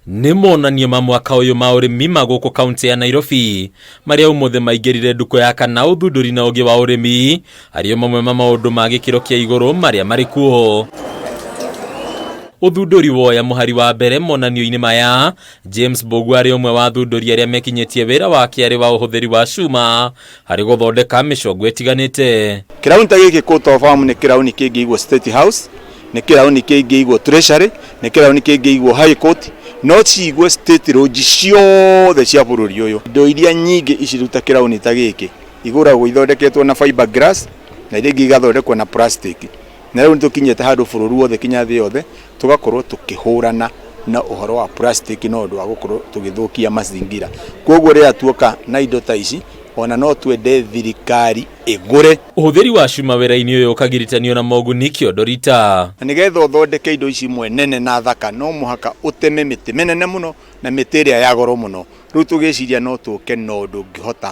Nĩ monanio ma mwaka ũyũ ma ũrĩmi ma gũkũ kaunti ya Nairobi marĩa ũmũthĩ maingĩrire ndukũ ya kana ũthundũri na ũgĩ wa ũrĩmi arĩ o mamwe ma maũndũ ma gĩkĩro kĩa igũrũ marĩa marĩ kuo. Ũthundũri woya mũhari wa mbere monanio-inĩ maya, James Mbũgua arĩ ũmwe wa athundũri arĩa mekinyĩtie wĩra wake arĩ wa ũhũthĩri wa cuma harĩ gũthondeka mĩcongo ĩtiganĩte. Kĩrauni ta gĩkĩ Court of Arm nĩ kĩrauni kĩngĩigwo State House, nĩ kĩrauni kĩngĩigwo Treasury, nĩ kĩrauni kĩngĩigwo High Court, no cigwe State Lodge ciothe cia bũrũri ũyũ. Indo iria nyingĩ iciruta kĩrauni ta gĩkĩ igũragwo ithondeketwo na fiber glass na iria ingĩ igathondekwo na plastic. Na rĩu nĩ tũkinyĩte handũ bũrũri wothe kinya thĩ yothe tũgakorwo tũkĩhũrana na ũhoro wa plastic na ũndũ wa gũkorwo tũgĩthũkia mazingira. Koguo rĩrĩa tuoka na indo ta ici ona no twende thirikari ĩgũre. Ũhũthĩri wa cuma wĩra-inĩ ũyũ ũkagiritanio na moguni kĩondo rita. Na nĩgetha ũthondeke indo ici imwe nene na thaka no mũhaka ũteme mĩtĩ mĩnene mũno na mĩtĩ ĩrĩa ya goro mũno. Rĩu tũgĩciria no tũke na ũndũ ũngĩhota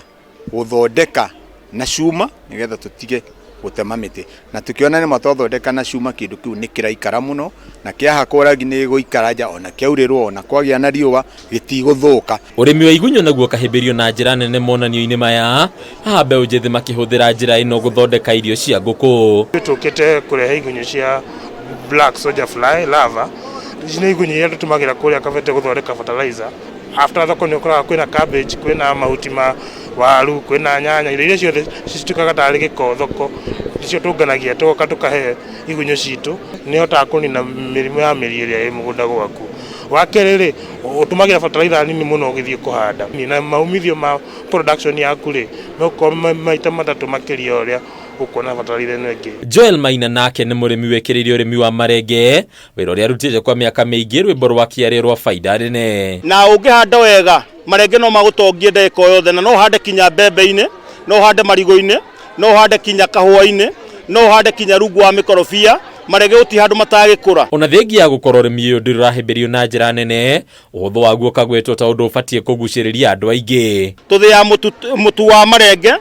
gũthondeka na cuma nĩgetha tũtige gũtema mĩtĩ. Na tũkĩona nĩma twathondeka na cuma kĩndũ kĩu nĩ kĩraikara mũno na kĩahakwo rangi nĩ gĩgũikara nja ona kĩaurĩrwo ona kwagĩa na riũa gĩtigũthũka. Ũrĩmi wa igunyũ naguo ũkahĩmbĩrio na njĩra nene monanio-inĩ maya, haha mbeũ njĩthĩ makĩhũthĩra njĩra ĩno gũthondeka irio cia ngũkũ. Tũkĩte kũrehe igunyũ cia black soldier fly larva. Ici nĩ igunyũ iria tũtũmagĩra kũrĩa Kabete gũthondeka fertilizer. After thoko nĩ ũkoraga kwĩna cabbage, kwĩna mahuti ma waru, kwĩna nyanya, indo iria ciothe cituĩkaga tarĩ gĩko thoko, nĩcio tũnganagia tũgoka tũkahe igunyũ citũ. Nĩ ĩhotaga kũnina mĩrimũ ya mĩri ĩrĩa ĩ mũgũnda gwaku. Wa kerĩ rĩ, ũtũmagĩra fertilizer nini mũno ũgĩthiĩ kũhanda na maumithio ma production yaku rĩ, megũkorwo me maita matatũ makĩria ũrĩa ũkuona fertilizer ĩno ĩngĩ. Joel Maina nake nĩ mũrĩmi wĩkĩrĩire ũrĩmi wa marenge, wĩra ũrĩa arutĩte kwa mĩaka mĩingĩ rwĩmbo rwa kĩarĩ rwa baida nene. Na ũngĩhanda wega marenge no magũtongie ndagĩka o yothe, na no ũhande kinya mbembe-inĩ, no ũhande marigũ-inĩ, no ũhande kinya kahũa-inĩ, no ũhande kinya rungu wa mĩkorobia, marenge gũtirĩ handũ matagĩkũra. Ona thengia ya gũkorwo ũrĩmi ũyũ ndũrĩ ũrahĩmbĩrio na njĩra nene, ũhũthũ waguo ũkagwetwo ta ũndũ ũbatiĩ kũgucĩrĩria andũ aingĩ. Tũthĩaga mũtu wa marenge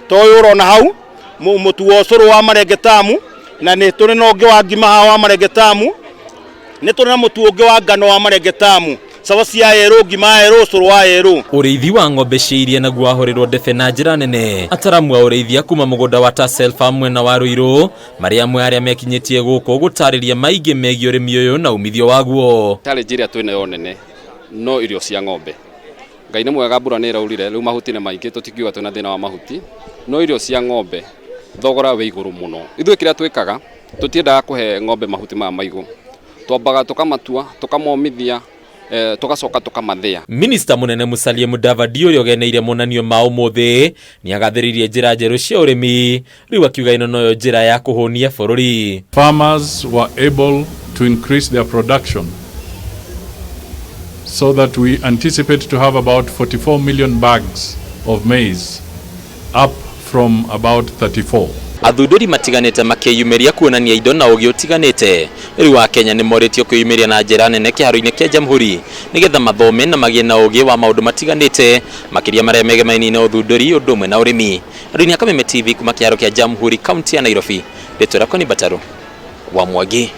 ta ũyũ ũrona hau, mũtu wa ũcũrũ wa marenge tamu, na nĩ tũrĩ na ũngĩ wa ngima haha wa marenge tamu, nĩ tũrĩ na mũtu ũngĩ wa ngano wa marenge tamu, cabaci ya yerũ, ngima ya yerũ, ũcũrũ wa yerũ. Ũrĩithi wa ng'ombe cia iria naguo wahũrĩrwo ndebe na njĩra nene. Ataramu a ũrĩithia kuma mũgũnda wa Tassel Farm mwena wa Ruiru marĩ amwe arĩa mekinyĩtie gũkũ gũtarĩria maingĩ megiĩ ũrĩmi ũyũ na umithio waguo. Challenge ĩrĩa twĩnayo nene no irio cia ng'ombe. Ngai nĩ mwega mbura nĩ ĩraurire rĩu mahuti nĩ maingĩ tũtingiuga twĩna thĩna wa mahuti, no irio cia ng'ombe thogora wĩ igũrũ mũno. Ithuĩ kĩrĩa twĩkaga tũtiendaga kũhe ng'ombe mahuti maya maigũ, twambaga tũkamatua, tũkamomithia, tũgacoka tũkamathĩa. Minista mũnene Musalia Mudavadi ũrĩa ũgeneire monanio ma ũmũthĩ nĩagathĩrĩirie njĩra njerũ cia ũrĩmi, rĩu akiuga ĩno noyo njĩra ya kũhũnia bũrũri. Farmers were able to increase their production so that we anticipate to have about 44 million bags of maize, up from about 34. Athundũri matiganĩte makĩyumĩria kuonania indo na ũgĩ ũtiganĩte. Rĩu Akenya nĩ morĩtio kwĩyumĩria na njĩra nene kĩharo-inĩ kĩa Jamhuri nĩgetha mathome na magĩe na ũgĩ wa maũndũ matiganĩte makĩria marĩa megemainie na ũthundũri ũndũ ũmwe na ũrĩmi. Andũ-inĩ a Kameme TV kuma kĩharo kĩa Jamhuri kaunti ya Nairobi, rĩtwa rĩakwa nĩ Mbataru wa Mwangi.